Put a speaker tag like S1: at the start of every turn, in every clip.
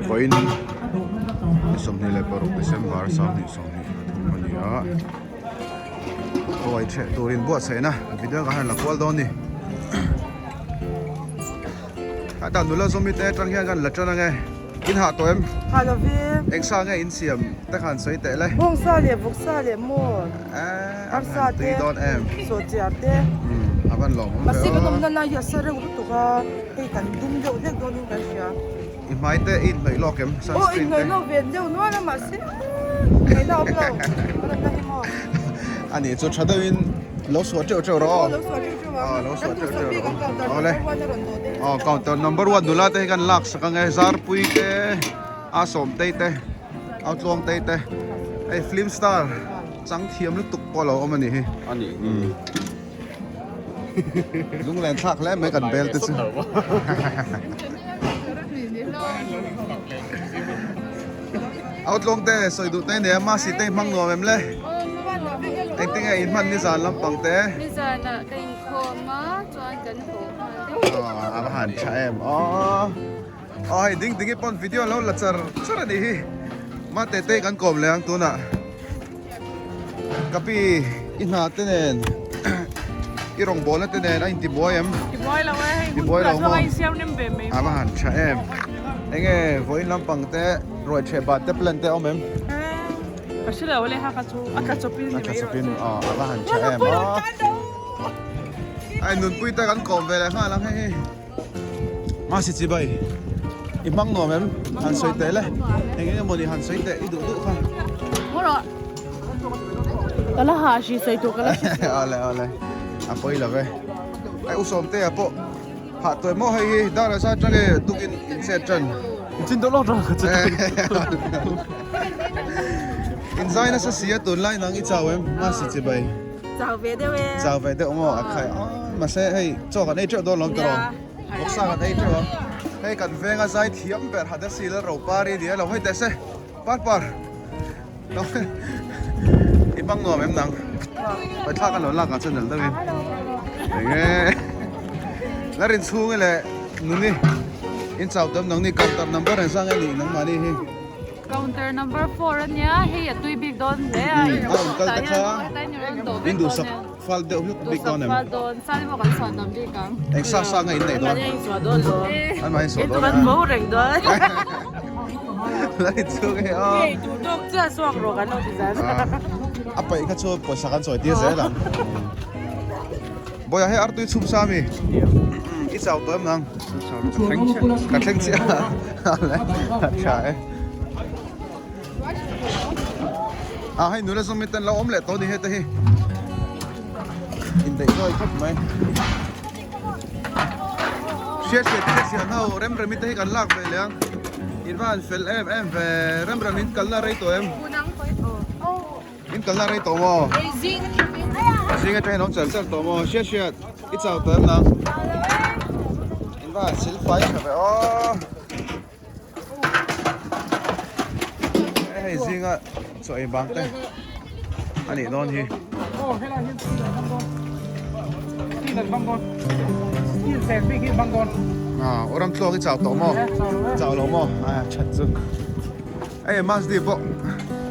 S1: Vawiin ni 26 December 2023 a ni a ruai ṭheh tur inbuatsaihna video ka han la kual dawn a ni hetah nula zawmi te atang hian kan la ṭan ang e in hah tawh em?
S2: Hah lo ve.
S1: Eng sa nge in siam te khan sawi teh le?
S2: Bawngsa leh vawksa leh maw arsa te sawhchiar te.
S1: A van lawm awm ve aw.
S2: Mahse kan awmna lai hi a sa reuh lutuk a, hei kan dum deuh hlek dawnin kan hria.
S1: I hmai te i inhnawih lawk em?
S2: Aw inhnawih lawk ve deuh nual a mahse ngaihna awm lo kan awmna hi maw.
S1: A nih chu tha deuhin lo suah teuh teuh rawh aw.
S2: Aw lo suah teuh teuh ang.
S1: Aw lo suah
S2: Kan
S1: teuh
S2: duhsak
S1: teuh
S2: bik
S1: rawh
S2: ang counter
S1: aw. Awle.
S2: number one a rawn dawh te hi.
S1: Aw counter number one nula te hi kan lak sak ang e Zarpui te a Sawmtei te au Tluangtei te hei film star chang thiam lutuk pawh a lo awm a nih hi.
S3: A nih hi.
S1: Lunglen thlak hle mai kan bel te chu. Au tlawng te sawi duh te nia masi te hmang nuam em le. Engtin nge in hman nizan lampang te.
S4: Nizan ah ka inkhawm a chuan kan haw nghal deuh.
S1: A va han tha em aw. Aw hei ding ding i pawn video lo la char char a nih hi. Mate te kan kawm leh ang tunah. Ka pi i hna te nen i rawngbawlna te nen a intibuai em?
S2: Tibuai lo e, hei
S1: Tibuai lo maw?
S2: A insiam nem ve mai
S1: A va han tha em. Enge vawiin lampang te ruai theh bat te plan te a awm em?
S2: Ka hre lo le ha ka chu a tla chawpin ni mai
S1: A tla chawpin aw a va han tha em aw. Ai nunpui te kan kawm ve leh nghal ang hei hi. Masi chibai i hmang nuam em han sawi teh le eng eng emawni han sawi teh i duh duh kha
S2: Ka la ha hri sawi tur ka la hre
S1: Awle awle a pawi lo ve ai u sawm te ah pawh hah tawh emaw hei hi dar ah sa tang e tukin in chet tan
S3: Chin deuh lawk tang ka che
S1: In zai nasa si a tunlai nang i chau em Masi chibai
S2: Chau ve deuh e.
S1: Chau ve deuh maw a khai a mahse hei chaw kan ei teuh dawn lawm tawh vawksa kan ei teuh a hei kan venga zai thiam ber Hadasi lal Ropari nia lo hei teh se par par lo i hmang nuam em nang paithlak an lo lak ah chuan nalh deuhin eng e la rin chhung leh nuni in chau tam nang ni counter number engzah nge nih nangmahni hi.
S4: Counter number 4 a nia, hei a tui bik dawn hle a,
S1: a rawn kal ta kha in duhsak fal deuh hlek bik dawn em?
S4: Duhsak fal dawn, sal emaw kan suah tam bik ang.
S1: Eng sa sa nge in neih dawn?
S2: An in suah dawn lo.
S1: An mah in suah dawn.
S2: Kan bo reng dawn.
S1: La in chu nge aw.
S2: Hei tur tawk chiah suak rawh kan lo ti zan.
S1: A paih kha chu pawisa kan chawi tir zel ang. Bawiah hei artui chhum sa mi? I chau tawh em nang? Ka thleng chiah. A tha e. A hei nula zawng mi ten lo awm leh tawh ni heta hi. Indaih zawi khawp mai. Hriat hriat te siam ho rem rem te hi kan lak ve leh ang. In va han fel em em ve rem rem in kalna rei tawh em? In kalna rei tawh maw? Zing atangin awm char char tawh maw? Hriat hriat i chau tawh em nang? In va han sil fai tha ve aw. Hei zinga chaw ei bang te a nih dawn hi. Aw ram tluak i chau tawh maw? Chau lo maw? A that chu. Hei Masdi pawh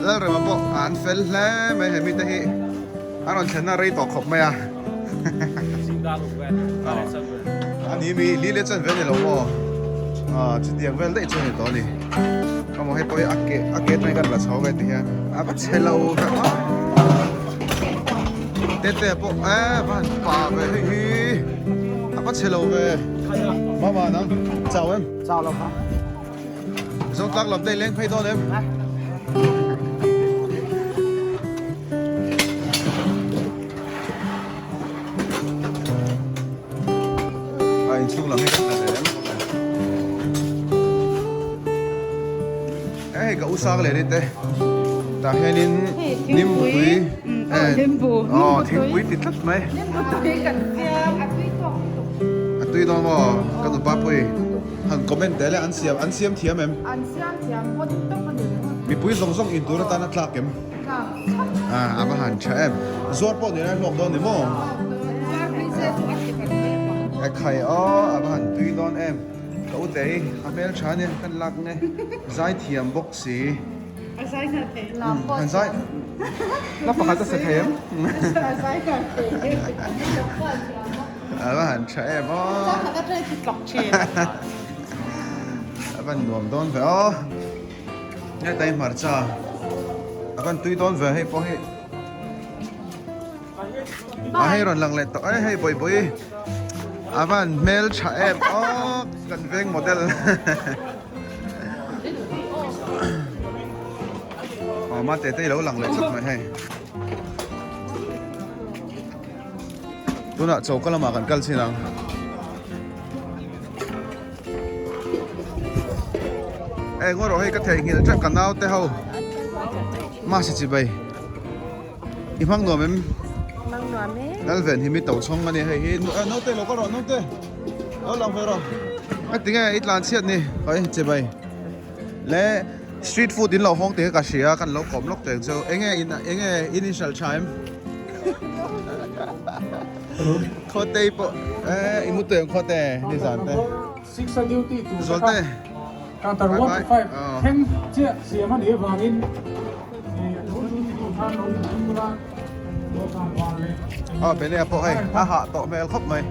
S1: Lalrema pawh an fel hle mai he mite hi an rawn thlenna rei tawh khawp mai a a ni mi li leh chuan ve ni lo maw ah chutiang vel daih chu a ni tawh a ni ka maw hei pawh hi a ke a ke atangin kan la chho ve ti hian a va chhe lo ve tete pawh e va han pa ve hei hi a va chhe lo ve mama nang chau em
S3: chau lo kha.
S1: Zotlak lam te i leng phei dawn em? A inchhung lam hi kan ta ve em? Hei ka u sang leh ni te. Tah hianin nimbutui aw thingpui ti tlat mai.
S2: Nimbutui kan siam a tui tawk lutuk.
S1: A tui dawn maw ka nupa pui. Han comment teh le an siam an siam thiam em?
S2: An siam thiam pawn tawp a ni ringawt.
S1: Mipui zawng zawng in tur atan a tlak em?
S2: Tlak thlap.
S1: Ah a va han tha em. Zuar pawh ni lai hlawk dawn ni maw?
S2: Zuar phei se chu a ti kan ve bang.
S1: E khai aw a va han tui dawn em. Ka u te hi a hmel tha ania kan lak nge zai thiam bawk si.
S2: A zai nghal thei.
S1: Han zai la pakhat a sa thei em?
S2: A zai nghal thei.
S1: A va han tha em aw.
S2: Zai khat a try ti tlawk thin.
S1: A van nuam dawn ve aw. Heta hi hmarcha a van tui dawn ve hei pawh hi. A hei rawn lang leh tawh e hei bawihbawi a van hmel tha em aw kan veng model aw mate te i lo lang leh tlat mai hei tunah choka lamah kan kal chin ang. Eng erawh hei ka theihnghilh teuh ka naute ho mahse chibai. I hmang nuam em?
S2: Hmang nuam e.
S1: Lalven hi mi to chhawng a ni hei hi. Naute lo ka rawh naute. Lo lang ve rawh. Ka ti nge i tlan chhiat ni. Hoi chibai. Le street food in lo hawng tih ka hria kan lo kawm lawk teng chu. Enge in enge in inhral tha em? Khawtei pawh eh i mu teng khawte ni zan te.
S5: Six a duty tur te kha
S1: Zualte.
S5: Counter
S1: Bye
S5: 1
S1: bye.
S5: to 5
S1: Aw.
S5: thleng chiah siam a nih avangin ih a lo duty tur khan lo inhmang ula dawhkan van leh
S1: Aw Benea pawh hei a hah tawh hmel khawp mai.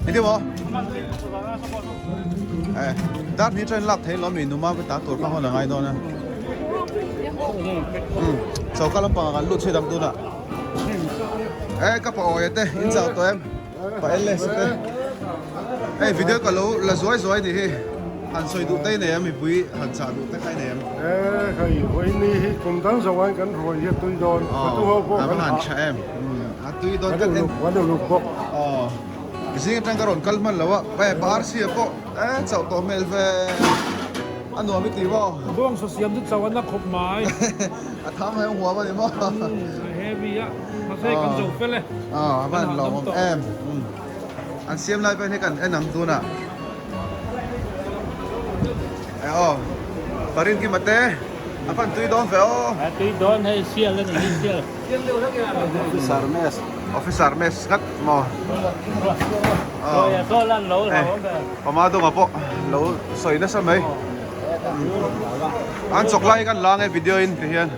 S1: Engtin maw? Eh, dar hnih train lak thei lawm ni numa ka ta tur kha hawn a ngai dawn a. Um, choka lampang ah kan lut chhe dang tun ah. Eh ka pa awi te in chau tawh em pa ls te hei video ka lo la zuai zuai ni hi han sawi duh te nei em mipui han chah duh te kha nei em
S6: eh hei vawi ni hi kum dang zawng an kan ruai hi a tui dawn ka tu ho pawh
S1: kan han tha em a tui dawn
S6: kan uluk kan uluk bawk
S1: aw zing atang ka rawn kal hman lo a eh pa rc a pawh eh chauh tawh hmel ve a nuam i ti maw
S5: bawngsaw siam chu chauh an la khawp mai.
S1: A tham he huam a ni maw?
S5: A heavy a, mahse kan zo fel e.
S1: Aw, a van lawmawm em. An siam lai pawh hi kan en ang tunah. E aw, Parin Kima te, a van tui dawn ve aw.
S7: A tui dawn hei sial a ni hi sial.
S1: Officer mess, officer mess ngat maw?
S7: Aw, saw lan lo hlauhawm ve.
S1: Pama dunga pawh lo sawi nasa mai. An chawk lai kan la nge video in ti hian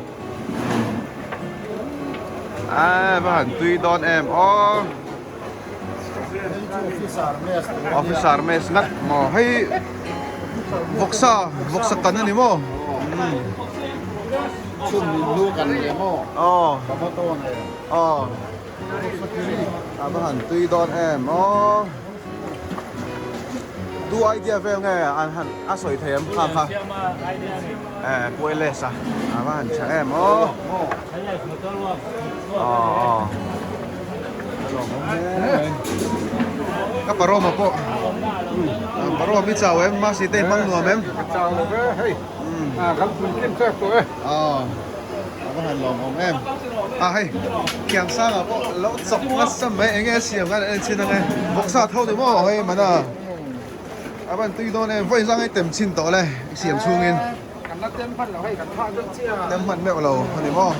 S1: a va han tui dawn em aw officer mess ngat maw hei vawksa vawksa kan ani maw aw aw a va han tui dawn em aw. Tu idea vel nge an han a sawi thei em kha kha eh pu ls a a va han tha em aw aw aw ka paroma pawh paroma mi chau em mahse te hmang nuam em
S6: ka chau lo ve hei kan puitling tep tawh e
S1: aw A va han lawmawm em. A hei khiang sangah pawh lo chawk nasa mai eng nge a siam khan an en chhin ang e. Vawksa tho ni maw hei mana a van tui dawn em vawi zang hei tem chhin tawh le i siam chhungin.
S5: Kan la tem hman lo hei kan phah deuh chiah a.
S1: Tem hman meuh lo a ni maw.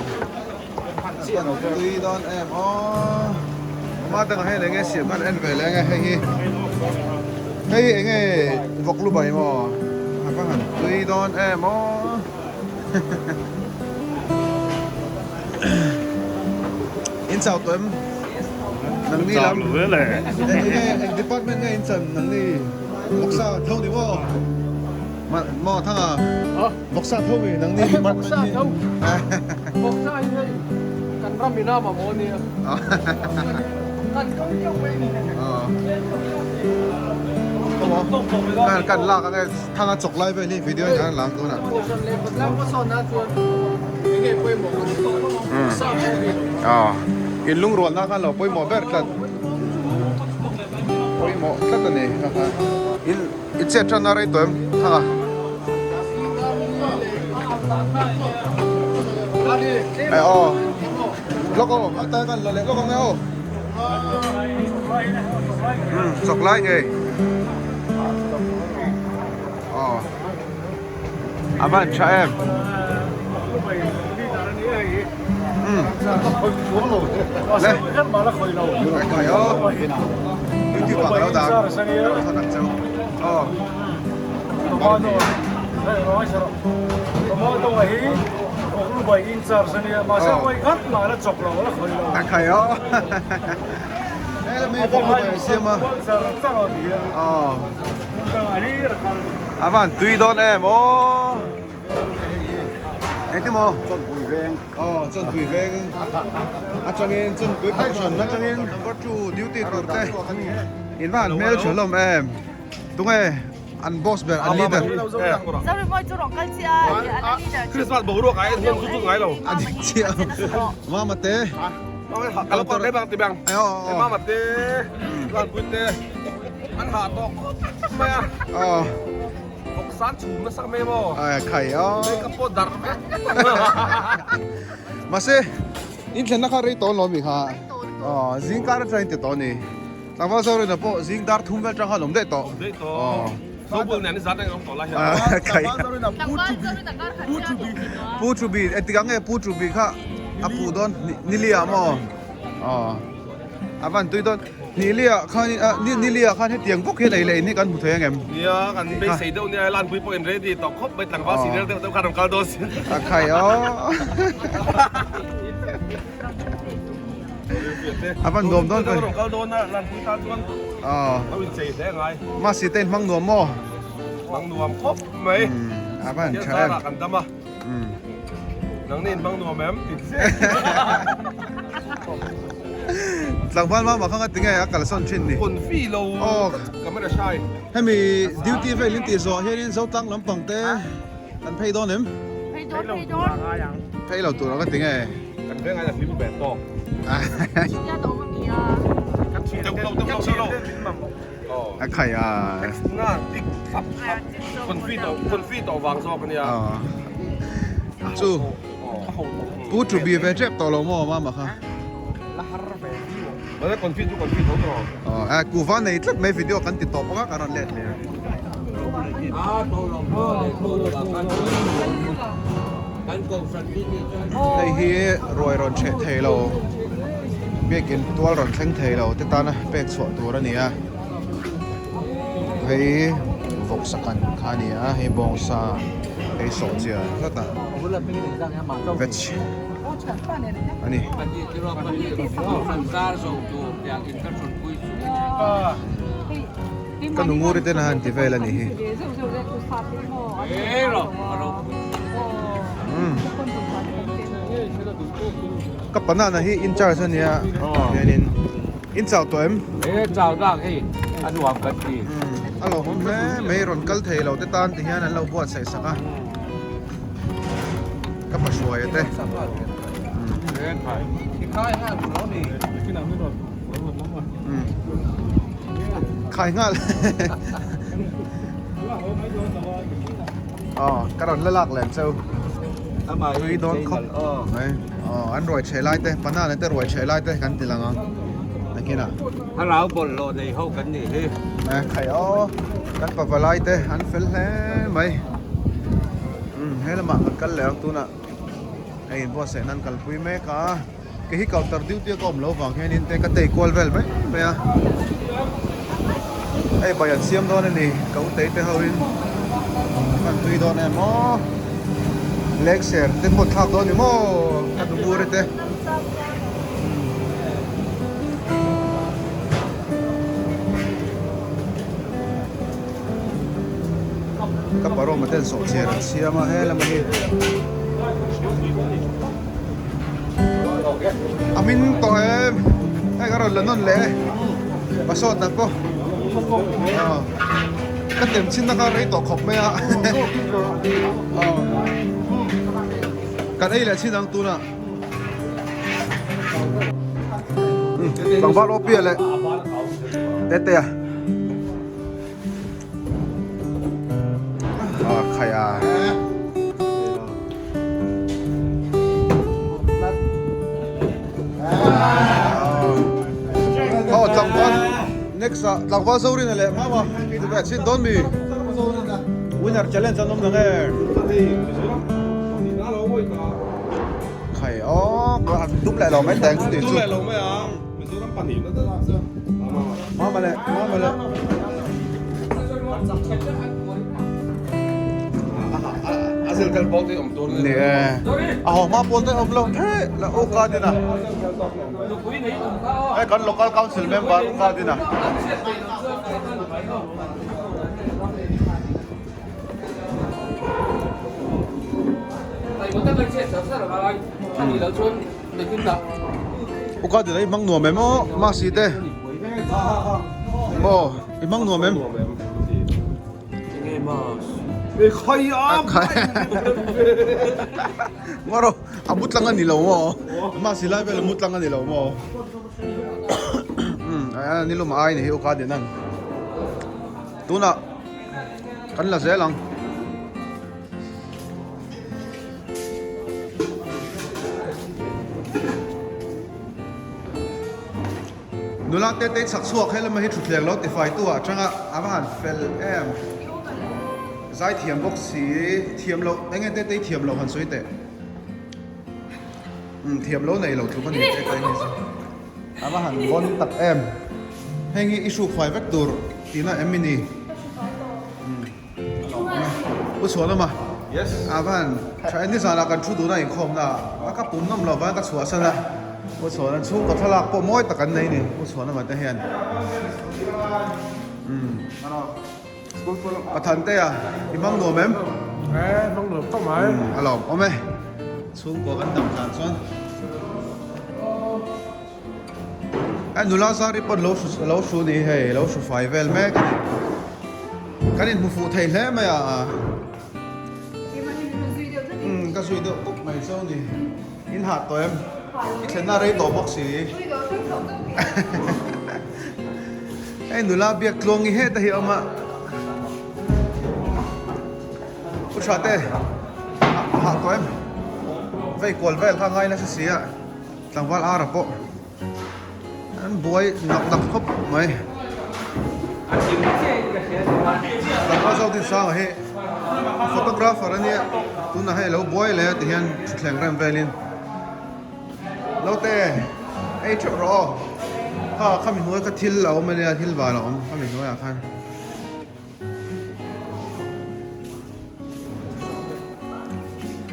S1: A van tui dawn em aw. Awma dangah hian eng nge siam khan an en ve leh ang e hei hi. Hei eng nge vawk lu bai maw a va han tui dawn em aw. In chau tawh em? Nangni lam. Eng department nge in chan nangni? Vawksa tho ni maw? Maw Thanga? Vawksa tho mi nangni department hi?
S5: Vawksa hi hei kan ram in a mamawh ania. Kan kal deuh mai ni.
S1: Kan lak ange. Thanga chawk lai vel hi video in an lang dawn a. Aw in lungrual na khan lo pawimawh ber tlat pawimawh tlat a ni in i chet tan a rei tawh em Thanga. Eh aw lawk aw a tan kan la leh lawk ang e aw. Chawk lai ngei. Aw a van tha em. Le. Khai o. YouTube ah ka lo dah ang. Ka lo thawn ang cheu. Aw.
S5: Tomato tomato hi Oklubai in charge ania mahse vawi khat mah la chawk lo la khawi lo.
S1: A khai o. Helami Oklubai an siam a. Aw. A van tui dawn em aw. Engti maw?
S6: Chawnpui veng.
S1: Aw chawnpui veng atangin chawnpui kohhran atangin number 2 duty tur te in va han hmel tha hlawm em. Tunge an boss ber an leader.
S2: Sorry mawi chu rawng kal chiah a an leader chu.
S8: Christmas boruak ai hian chu chu ngai lo.
S1: A dik chiah. Mama te.
S8: Ka lo kal bang ti bang. Mama te. Lan pui te. An ha tawk khawp mai a.
S1: Aw.
S8: Vawk san chhum nasa mai maw.
S1: Ai khai aw.
S8: Makeup pawh darh vek.
S1: Mahse in thlenna kha rei tawh lawm i kha. Aw zingkar atangin ti tawh a ni. Tlangval Zorina pawh zing dar thum vel tang khan awm daih tawh.
S8: Awm daih tawh. Zobul nen zat eng awm tawh lai hian.
S1: Tlangval Zorina Pu Chubi. Pu Chubi engtik ang nge Pu Chubi kha a puh dawn Nilia maw? Aw a van tui dawn. Nilia khan Nilia khan hetiang bawk hian ei leh in hi kan hmu thei ang em?
S8: Nia kan beisei deuh nia Lanpui pawh in ready tawh khawp mai tlangval senior deuh deuh khan rawn kal dawn sin.
S1: A khai aw. A van nuam dawn
S8: ve. Kal dawn a lan pui tan chuan.
S1: Aw.
S8: Lo in chei hle ngai.
S1: Masi te in hmang nuam maw?
S8: Hmang nuam khawp mai.
S1: A van tha em.
S8: Kan dam a. Nang ni in hmang nuam em?
S1: Tlangval mama kha nga tinge a kalsawn thin ni.
S8: Confi lo.
S1: Aw.
S8: Camera shy.
S1: Hemi duty vel in tih zawh hianin Zotlang lampang te kan phei dawn em?
S4: Phei dawn phei dawn.
S1: Phei lo tur ang ka tinge.
S8: Kan veng aia hlim ve tawk.
S4: Chhia tawh ka nia.
S8: Ka thi deuh lo deuh lo lo.
S1: A khai a.
S8: Na tik thlap thlap. Confi tawh confi tawh vang zawk ania.
S1: Chu Pu chu bi ve tep tawh lo maw mama kha.
S5: La har ve viau.
S8: Mane confi chu confi tho tawh.
S1: A kuva nei tlat mai video kan ti tawp anga ka rawn let leh. Hei hi ruai rawn chheh thei lo biakin tual rawn thleng thei lo te tana pek chhuah tur a ni a hei vawksa kan kha a ni a hei bawngsa hei sawh chiah tlat a veg a ni. Ka nu nguri ten a han ti vel a nih hi. Ka banana hi in charge a nia hianin in chau tawh em?
S7: E chau dak hei a nuam kan ti.
S1: A lo hawm hle mai rawn kal thei lo te tan ti hian an lo buatsaih sak a. Ka pa hruai a te. Khai nghal Aw ka rawn la lak lem cheu Tui dawn khawp mai Aw an ruai chhe lai te banana te ruai chhe lai te kan ti lang ang nakinah
S7: Thlarau bawlhhlawh nei ho kan nih hi.
S1: Khai aw kan pava lai te an fel hle mai he lamah kan kal leh ang tunah hei inbuatsaih nan kalpui mek a. Kei hi counter duty a ka awm loh vang hianin te ka tei kual vel mai mai a, hei bai an siam dawn a ni ka u tei te ho in an tui dawn em aw leng ser te pawh thlak dawn ni maw ka nu bur te. Ka paroma ten sawhchiar an siam a helama hi. A hming tawh em hei ka rawn la nawn leh e pasawt dan pawh ka tem chin na kha rei tawh khawp mai a kan ei leh chin ang tunah tlangval awpia leh tetea. Ah, khai a. Oh, tlangval next ah tlangval Zorina leh mama ti ve chin dawn mi. Winner challenge an awm nang e. Khai aw. tum leh lo mai teng chu
S8: Tum leh lo mai ang. Mizoram pahnihna te lak chu.
S1: Mama leh mama leh.
S8: A zil kal pawl te awm tur
S1: ni e. A ho hma pawl te awm lo the la u ka din a. Hei kan local council member u ka din a. U ka din a i hmang nuam em aw Masi te. Maw i hmang nuam em? Ngawro a mu tlang a ni lo maw? Masi lai vel a mu tlang a ni lo maw? Ni lum ai ni hi u ka din ang. Tunah kan la zel ang. Nula te te chhak chhuak helama hi thutthleng lo tifai tu ah atanga a va han fel em. Zai thiam bawk si thiam loh eng nge te te thiam loh han sawi teh. Umm thiam lo nei lo tluk a ni te te hi chu. A va han vawn tak em. Heng hi i hruk fai vek tur tihna em i ni? Umm a lawm awm e. Pu Chhuanawma.
S8: Yes.
S1: A va han tha e nizanah kan thu dun a inkhawm na a ka pum nawm lo vang ka chhuahsan a. Pu Chhuana chhungkaw thlalak pawh mawi tak an nei ni Pu Chhuanawma te hian. Umm. Pathan te a i hmang nuam em?
S6: E hmang nuam tawp mai.
S1: A lawm awm e. Chhungkaw kan dam tlan chuan. E nula zari pawn lo hru lo hru ni hei lo hru fai vel mek a ni. Kan inhmu fuh thei hle mai a. Umm ka zui deuh tawp mai chu ni. In hah tawh em? I thlenna rei tawh bawk si. Hei nula biak tluang hi heta hi a awm a. Pu Tha te a hah tawh em? Vei kual vel kha ngai nasa si a, tlangval ara pawh an buai nak nak khawp mai. Tlangval Zodinsanga hi photographer a nia, tunah hei a lo buai leh a tihian thuthleng rem velin. Naute ei theuh rawh aw kha khami hnuai kha thil a awm ania thil van a awm khami hnuaiah khan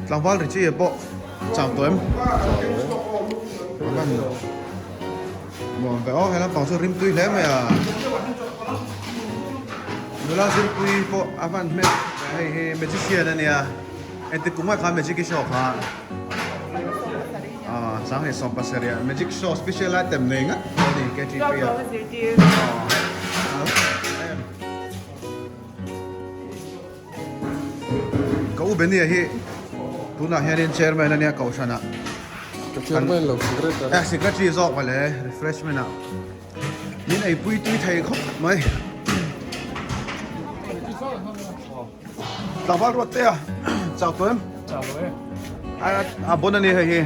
S1: tlangval ri chi pawh chau tawh em nuam ve aw he lampang chu rim tui hle mai a nula zirpui pawh a van hmel hei hi magician ania engtik kum ah khan magic i show kha. Ah, sang leh sawm pasarih ah magic show special item nei ngat a ni KTP ah. Ka u Benny-a hi tunah hianin chairman a nia kohhran ah.
S6: Ka chairman lo secretary.
S1: Eh secretary zawk mawle refreshment ah. Min eipui tui thei khawp mai. Tlangval ruat te a chau tawh em?
S7: Chau tawh e.
S1: A bon a ni hei hi.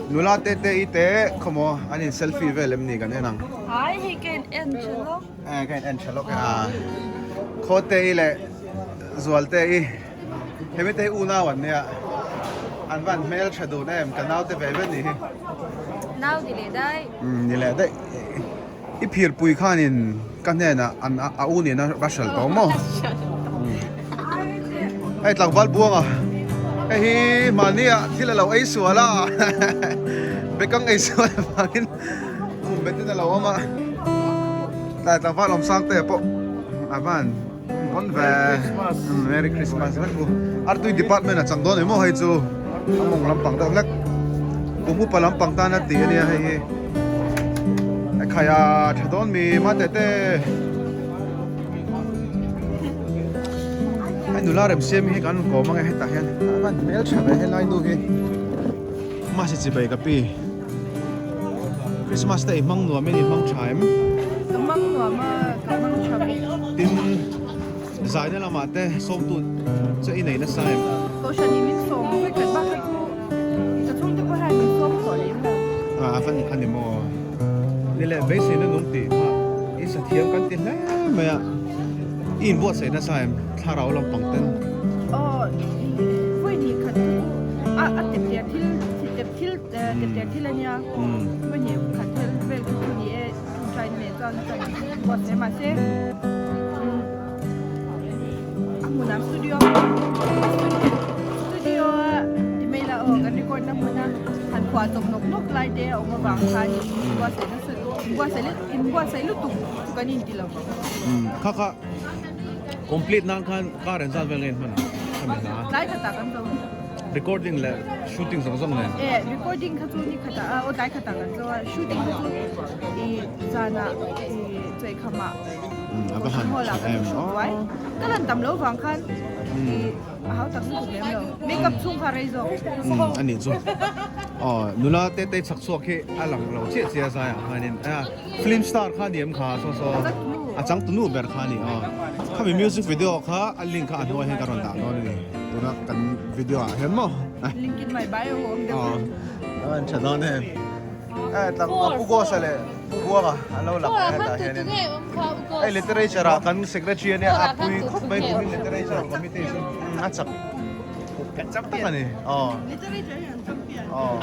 S1: Nula te te i te khawmaw an in selfie vel em ni kan en ang.
S2: Ai hei ka in en tha lawk.
S1: Eh ka in en tha lawk e a. Khaw te i leh zual te i hemi te hi unau an nia an van hmel tha dun em ka nau te ve ve ni hi.
S4: Nau ni leh daih.
S1: Ni leh daih. I phirpui khanin ka hnenah an a u nena va hralh tawh maw? Hei tlangval buanga hei hi mahnia thil a lo ei sual a bekang ei sual avangin khum betin a lo awm a tlai tlangval awm sang te pawh a van pawn ve Merry Christmas vek u artui department a chang dawn emaw hei chu a mawng lampang deuh hlek kum upa lampang tan a tih ania hei hi khaia tha dawn mi mate te hei nula rem siam hi kan kawm ange hetah hian a van hmel tha ve helai nu hi masi chibai ka pi Christmas te i hmang nuam in i hmang tha em?
S2: Ka hmang nuam a, ka hmang tha bawk.
S1: Tin, zaina lamah te sawmtu che i nei nasa em?
S2: Kohhran in min sawm vek kan bak kha chu ka chhungte pawh hian min sawm tawh lem lo.
S1: Ah, a van a ni maw? Ni leh beiseina nung tih kha i sa thiam kan ti hle mai a. I inbuatsaih nasa em? Thlarau lampang ten.
S2: Aw, vawi ni kha. A a tep der thil tep thil tep der thil ania pahnih khat thil vel chu thu ni e tawngtai na leh chuan kan buatsaih mahse a hmunah studio studio a ti mai la aw kan record na hmuna han phuah chawp nawk nawk lai te a awm avang khan buatsaih nasa buatsaih inbuatsaih lutuk chu kan inti lo vang.
S1: Kha kha. Complete nan khan car an zat vel nge hman a mi hna.
S2: Tlai khatah kan zo.
S1: Recording leh shooting zawng zawng nen.
S2: E recording kha chu ni khatah a aw tlai khatah kan zo a shooting kha chu i zanah i chawihkhamah
S1: A va han
S2: hall ah kan shoot buai. Ka lan tam lo vang khan i a hau tak lutuk lem lo. Makeup chhung kha rei zawk.
S1: A nih chu. Aw nula te te chhak chhuak hi a lang lo chiah chiah zaiah khanin a. Film star kha ni em kha saw saw a changtunu ber kha ni aw khami music video kha a link kha a hnuai hian ka rawn dah dawn a ni tuna kan video ah hian maw
S2: link in my bio awm deuh
S1: aw a tha dawn em eh tlangval pu Ghost-a leh pu Buanga an lo lang leh hetah hianin hei literature ah kan secretary ania a pui khawp mai kumin literature committee chu a chak chak tak a ni aw aw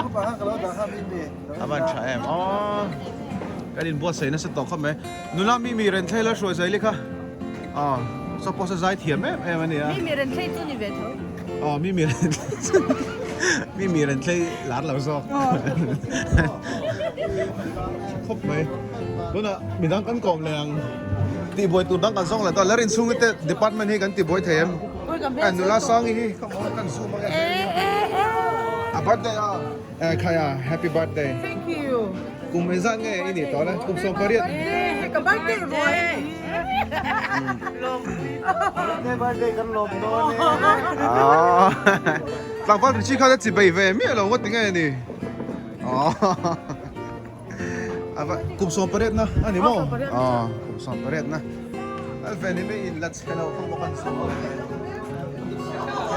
S1: A van tha em aw kan inbuatsaih nasa tawh khawp mai nula mi mi ren thlei la hruai zai lekha aw suppose a zai thiam em em a nia
S2: mi mi ren thlei chu ni ve tho
S1: aw mi mi ren mi mi ren thlei lar lo zawk khawp mai tunah midang kan kawm leh ang tihbuai tur dang kan zawng leh ta la rinchhungi te department hi kan tihbuai thei em nula sangi hi kan zoom ang a birthday a Eh Khaya, happy birthday.
S2: Thank you.
S1: Kum engzat nge i nih tawh le? Kum 18.
S2: Eh, ka birthday ruai a ni.
S1: Birthday birthday kan lawm dawn e. Ah. Tlangval Richie khan a chi bei ve miah lo ngawt tinge ni. Ava kum 18 na ani maw? Ah, kum 18 na. Alven hi mi in la chhe lo kha maw kan sawi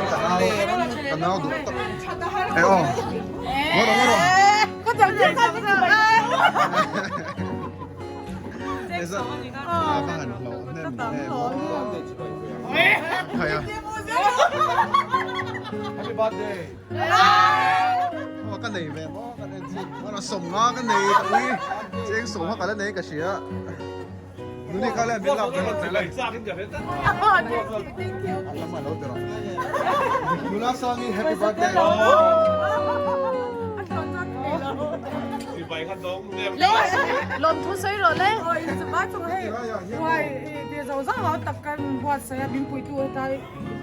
S1: ka nau ka nau duh tak e aw ngawt rawh ngawt rawh a va han hlauh hnem em khai a
S8: Happy birthday
S1: aw ka nei ve maw ka nei chi a sawm nga ka nei ka ui cheng sawm kha ka la nei ka hria. Nuni kha le min lak dawn che le. Nula Sangi happy birthday.
S4: Lawm thu sawi rawh le.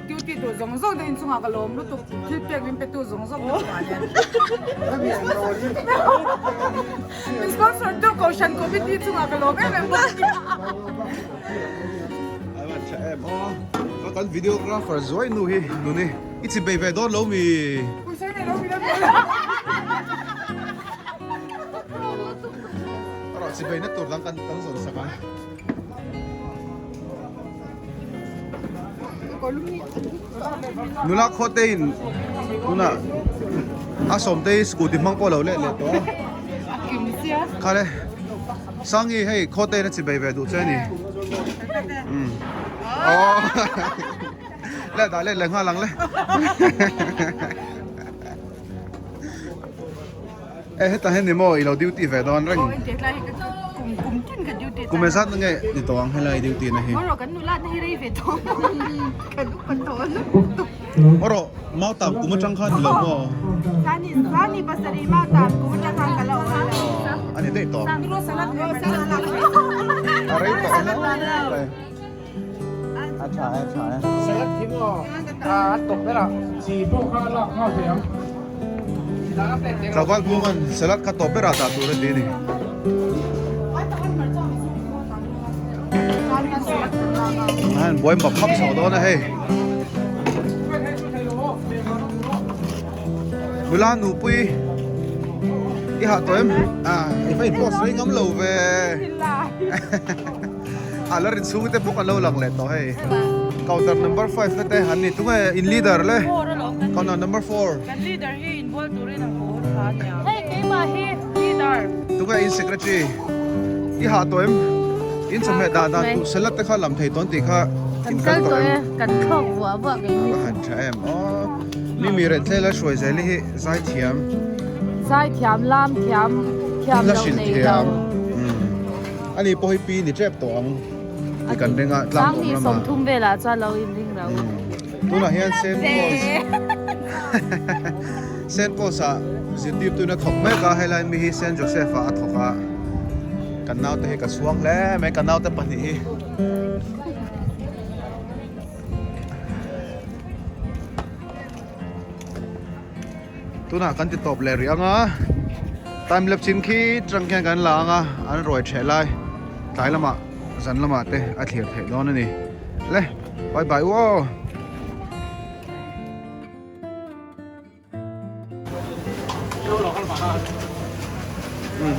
S2: Duty tur zawng zawng te inchungah ka lawm lutuk thil pek min pe tu zawng zawng te chungah hian min sponsor tu kohhran committee chungah ka lawm em em bawk a nia.
S1: A van tha em aw. Ka kan videographer zuai nu hi nuni i chi bei ve dawn lo mi.
S2: Pawisa nei lo mi lo mi.
S1: Erawh chi bei na tur dang kan zawn sak ang. Nula khaw te in tunah a sawm te hi scooty hmang pawh a lo leh leh tawh a khale Sangi hei khaw te in a chi bei ve duh che a ni umm aw leh dah let leh nghal ang le E hetah hian ni maw i lo duty ve dawn reng. Kum ezat na nge ni tawh ang helai duty na hi. Maw rawh mau tam kum atang khan ni lo maw. A ni daih tawh. A rei tawh hle. A tha e a tha e.
S5: Salad hi maw a tawp ber a chi pawh kha a lak nghal thei ang.
S1: Tlangval Bhuman salad kha tawp berah dah tur a ti a ni. A han buai map map chho dawn a hei. Nula nupui i hah tawh em? A i va in post rei ngam lo ve. A la rin chhung te bawk an lo lang leh tawh hei. Counter number 5 na te han ni tunge in leader le. Counter number 4.
S2: Kan leader hi in bual turin a haw tha nia.
S4: Hei keimah hi leader.
S1: Tunge in secretary. I hah tawh em? In chawhmeh dah dan tur salad te kha lam thei tawn tih kha
S4: in kal tawh e. Kan thlawk vuah vuah kei ni.
S1: A han tha em aw. Mimi Renthlei Hruaizeli hi zaithiam.
S4: Zaithiam, lam thiam, thiam
S1: La
S4: lo
S1: hrilh
S4: nei lo.
S1: thiam. Ani pawh hi pi ni tep tawh ang tih kan ring a, tlang awm
S4: Sangni
S1: lama.
S4: 30 velah chuan lo inring lo.
S1: Tunah hian Saint Paul's Saint Paul's ah zirtirtuin a thawk mek a, helai mi hi Saint Joseph ah a thawk a, kan naute hi ka chhuang hle mai, ka naute pahnih hi. Tunah kan ti tawp leh rih ang a, time lapse in khi tang khian kan la ang a, an ruai theh lai tlai lamah zan lamah te a thlir theih dawn a ni. Le bye bye u aw.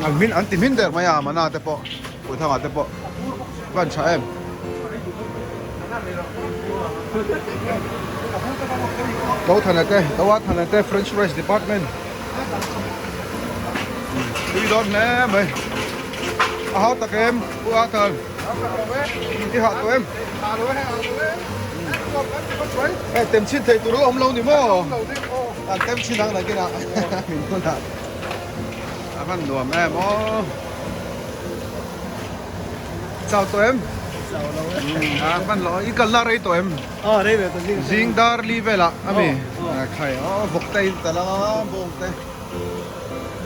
S1: An hmin an ti hmin der mai a mana te pawh Puithanga te pawh van tha em. Tothana te Toathana te French fries department tui dawn hle mai a hau tak em Pu Athan i hah tawh em hei tem chhin thei tur la awm lo ni maw an tem chhin ang nakinah min hunah a van nuam em aw. Chau tawh em?
S5: Chau lo e.
S1: A hman lo. I kalna rei tawh em?
S5: Aw rei ve tawh zing.
S1: Zing dar li velah a mi. Khai aw vawk te in tal anga bawng te.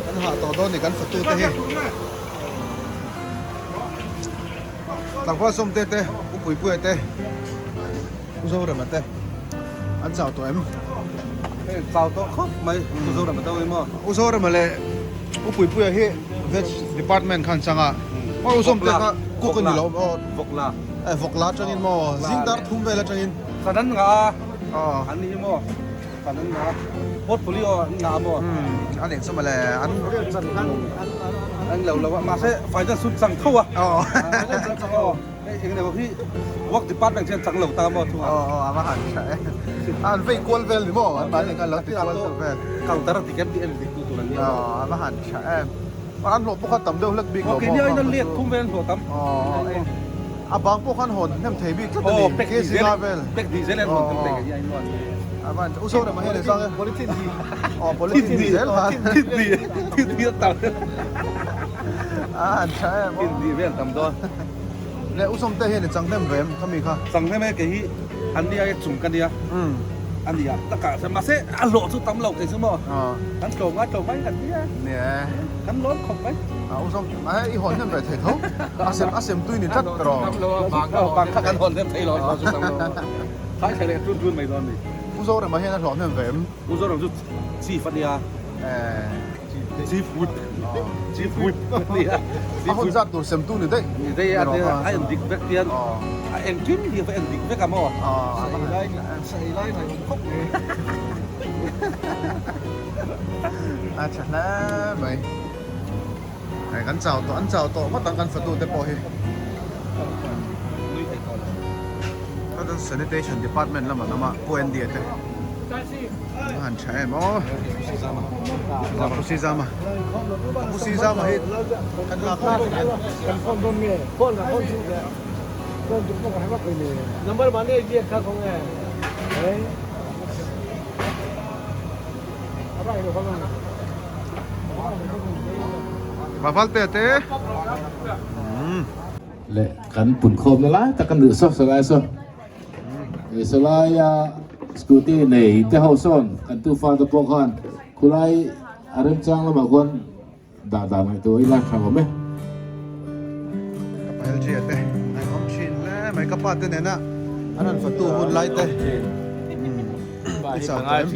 S1: Kan hah tawh dawn ni kan fatu te hi. Tlangval sawm te te U Puipuia te U Zorema te an chau tawh em?
S8: Chau tawh khawp mai U Zorema te awm maw?
S1: U Zorema leh U Puipuia hi veg department khan chang a aw U Zawmte kha cook a ni lo aw
S8: Vawkla
S1: eh Vawkla atangin maw zing dar thum vel atangin
S8: Kan an ngah a an ni hi maw kan an ngah a portfolio an ngah a maw
S1: a nih chu mawle an
S8: an lo lo a mahse final suit chang tho a final suit chang aw Hei eng emaw hi work department hian chang lo ta maw thung a.
S1: Aw aw a va han tha e. An vei kual vel ni maw an mahni khan lo ti kual deuh vel.
S8: Counter a ticket tih en dik tu tur an nia.
S1: Aw a va han tha em. An hlawh pawh kha tam deuh hlek bik lo maw.
S8: Ok nia in an let thum vel an hlawh tam.
S1: Aw aw a bang pawh khan hawn hnem thei bik tlat a ni. KC nga vel.
S8: Pack diesel an hawn hnem thei ka nia in luan.
S1: A va han tha u Zorema hian engzang e. Polythene di. Aw polythene di zel khan.
S8: Thi thi thi a tam.
S1: A han tha em aw.
S8: Thi di vel tam dawn.
S1: Leh u Sawmte hian i chang hnem ve em khami kha?
S8: Chang hnem e kei hi an nia e chung ka nia a nia takah chuan mahse a hlawh chu tam lo kei chu maw kan tlawm ngai tlawm mai kan nia kan lawm khawp mai.
S1: A u Sawm mahse i hawn hnem ve thei tho a sem a sem tui ni tlat tawh
S8: rawh. Bang kha kan hawn hnem thei lo a hlawh chu tam lo khai thei leh tun tun mai dawn ni.
S1: U Zorema hian a hlawh hnem ve em?
S8: U Zorema chu chief a nia. Chief whip Chief whip
S1: A hun zat tur sem tu ni daih.
S8: Ni daih a a en dik vek tian a engkim hi a en dik vek a maw.
S5: Sa ei lai sa ei lai ngaih awm khawp mai.
S1: A tha hle mai. Hei kan chau tawh an chau tawh ngawt ang kan fatu te pawh hi. Sanitation department lamah lama Pu Andy a te. A han tha em aw. Pu Sizama. Pu Sizama hi kan lak lai hian.
S5: Kan phone dawn nge? Phone ka phone chu le. Phone chu ka hre vak lo ni. Number mahni a ziak kha kawng e.
S1: Baval te te.
S9: Le kan pun khawm na lai tak kan duh saw saw lai saw. He sawlaia scooty nei te ho sawn kan tufa te pawh khan khulai a remchang lamah khuan dah dah ngaihtuah ila tha awm e.
S1: Ka pa LG te ngaihawm thin hle mai ka pa te nena an han fatu hun lai te i chau tawh em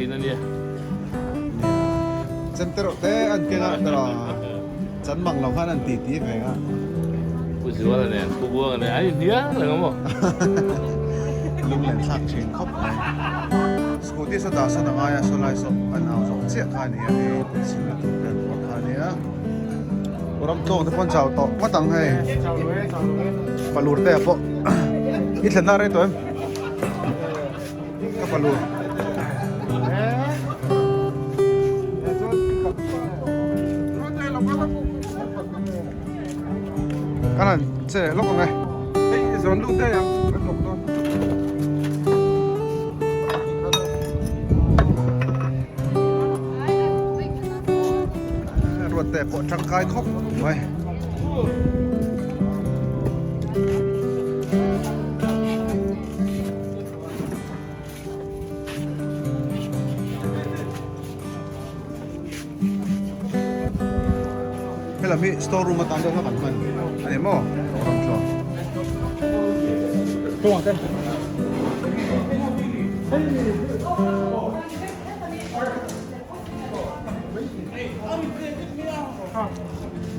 S1: chem te rawh te an keng a chan mang lo khan an ti ti ve a.
S7: Pu Zuala nen Pu Buanga nen an inhnial reng a maw?
S1: Lunglen thlak thin khawp mai. Scooty saw dah sawn a ngai a, saw lai saw an au zawk chiah kha a ni a, hei chhim lutuk vel pawh kha a ni a. Ram tlawng te pawh an chau tawh ngawt ang hei. Palur te ah pawh i thlenna rei tawh em? Ka palur. Kan han che lawk ang e.
S8: Hei zawn lut daih ang kan lawk dawn.
S1: Ruatte pawh tangkai khawp mai. Helam hi store room atan deuh hlak an hman a ni maw ram tluang.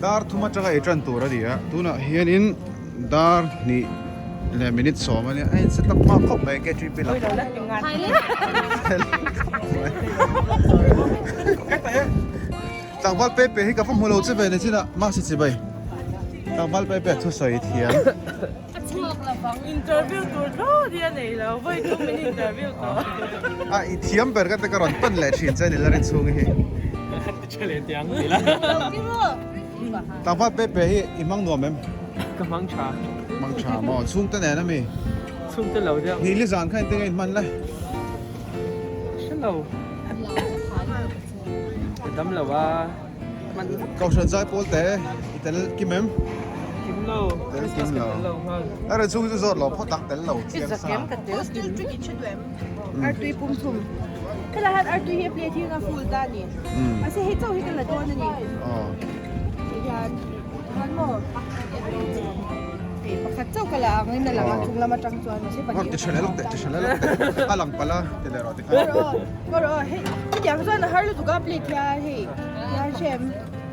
S1: Dar thum atanga ei tan tur a ni a tunah hianin dar hnih leh minute sawm a nia a inset tak hma khawp mai KTP lam tlangval pe pe hi ka va hmu lo che ve ni chinah mahse chibai tlangval pe pe thusawi thiam.
S10: A chhuak lo vang. Interview tur thlawt hi a nei lo, vawi thum min interview tawh.
S1: A i thiam ber ka te ka rawn pan leh thin che ni la rin chhung hi.
S7: Ti tha leh tiang ti la.
S1: Tlangval pe pe hi i hmang nuam em?
S7: Ka hmang tha.
S1: Hmang tha maw? Chhungte nen ami?
S7: Chhungte lo deuh.
S1: Ni li zan kha engtin nge in hman le?
S7: Hre lo. Ka dam lo a.
S1: Kohhran zai pawl te i tel kim em?
S7: Kim lo.
S1: Tel kim lo. A rin chhung chu zawt lo phawt tak tel lo chiang sa.
S2: Hostel trick in hre duh em? Artui pum thum. Helai hian artui hi a plate hi a full ta a ni. Mahse hei chauh hi ka la dawn a ni. Tihian hian maw hei pakhat chauh ka la ang in a lang a chung lam atang chuan mahse pahnih
S1: Ti tha leh lawk teh ti tha leh lawk teh a lang palh a ti leh rawh ti khan.
S2: Rawh aw hei hetiang chuan a har lutuk a plate hian hei hian hrem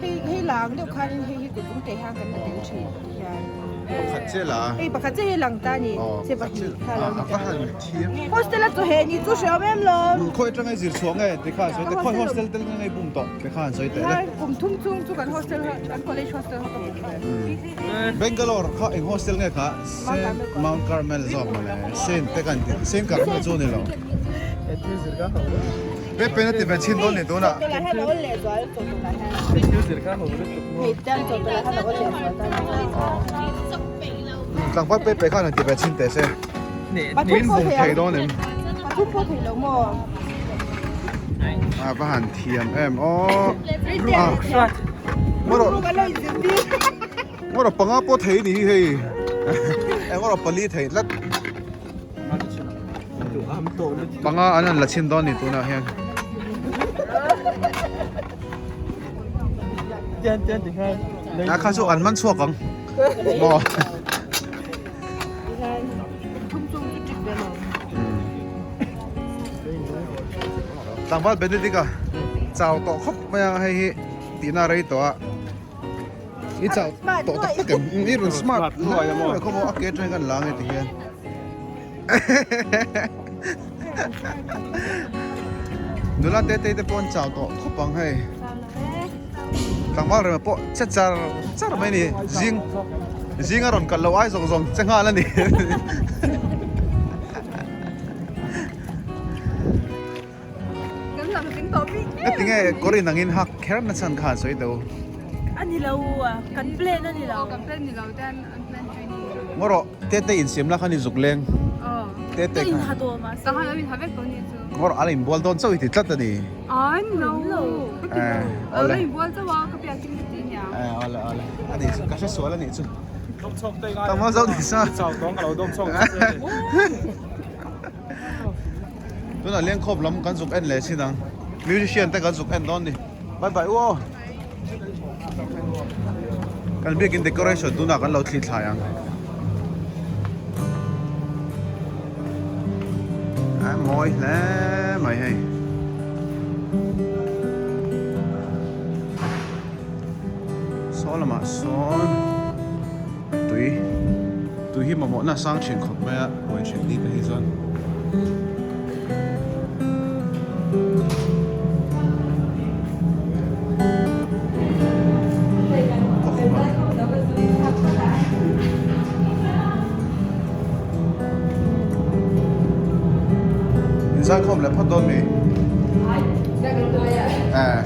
S2: hei hei lang deuh khanin hei hi kut ung te hian kan la tel thin hian
S1: Pakhat che la
S2: hei pakhat che hi lang ta ni che pahnih kha lo ni
S1: a va han thiam
S2: hostel a chaw heh ni chu hreawm em lo
S1: khawi atanga i zir chhuah nge ti khan sawi teh khawi hostel tel nge i bum tawh ti khan sawi teh le
S2: kum thum chung chu kan hostel kan college hostel kha ka bum ve
S1: Bangalore kha eng hostel nge kha Mount Carmel zawk mawle Saint te kan ti Saint Carmel chu ni lo Pe pen a ti ve chhin dawn ni tunah. Tlangval pe pe khan han ti ve chhin teh se. Min bum thei dawn em? A va han thiam em aw. Ngawrh panga pawh thei ni hi hei. Ngawrh pali thei tlat. Panga an han la chhin dawn ni tunah hian. A kha chu an man chhuak ang. Maw. Tlangval Benedict a chau tawh khawp mai a hei hi tihna rei tawh a. I chau tawh tak tak em? I rawn smart hluai a maw? Khawmaw a ke atangin kan la ange ti hian. Nula te te te pawh an chau tawh khawp ang hei. Tlangval rema pawh che char char mai ni. Zing zing a rawn kalh loh ai zawng zawng che nghal a ni.
S2: Kan lang tling tawh bik em.
S1: Tinge kawr in angin hak kher na chhan kha an sawi teu.
S10: A ni lo a, kan plan a ni lo.
S4: Aw kan plan ni lo ten an plan tui ni.
S1: Ngaw rawh, tete in siam la khan i zuk leng.
S4: Aw.
S1: Tete
S10: Ka in ha tawh mahse.
S4: Ka han lo in ha vek tawh ni chu.
S1: Ngaw rawh, a la inbual dawn chauh i ti tlat a ni.
S4: Ai ni lo. Ka ti lo. A la inbual chauh a, ka piak kim ka ti nia.
S1: Eh awle awle. A nih chu, ka hre sual a nih chu. Tangma zo ni sa.
S7: Chau tawng ka lo dawm chhawk che.
S1: Tunah lengkhawp lam kan zuk en leh chin ang musician te kan zuk en dawn ni bye bye u aw kan biakin decoration tunah kan lo thli thlai ang a mawi hle mai hei saw lamah sawn Tui tui hi mamawhna a sang thin khawp mai a ruai then ni te hi chuan Inzaikhawm leh phawt dawn mi? Eh.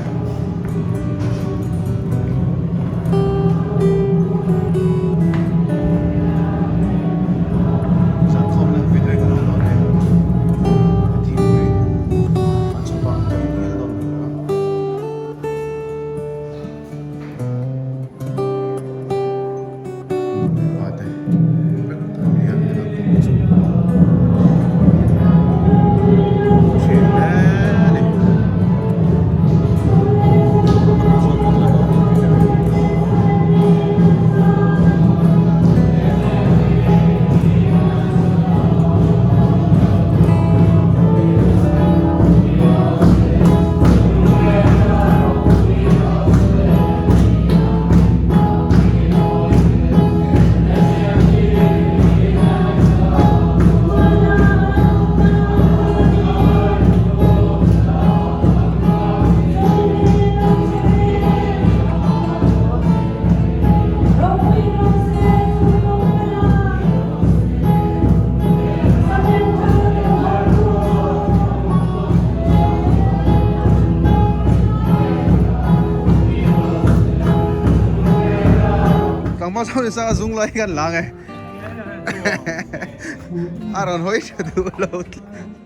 S1: Malsawmliansanga zung lai hi kan la ang e. A rawn hawi tha duh lo tlat.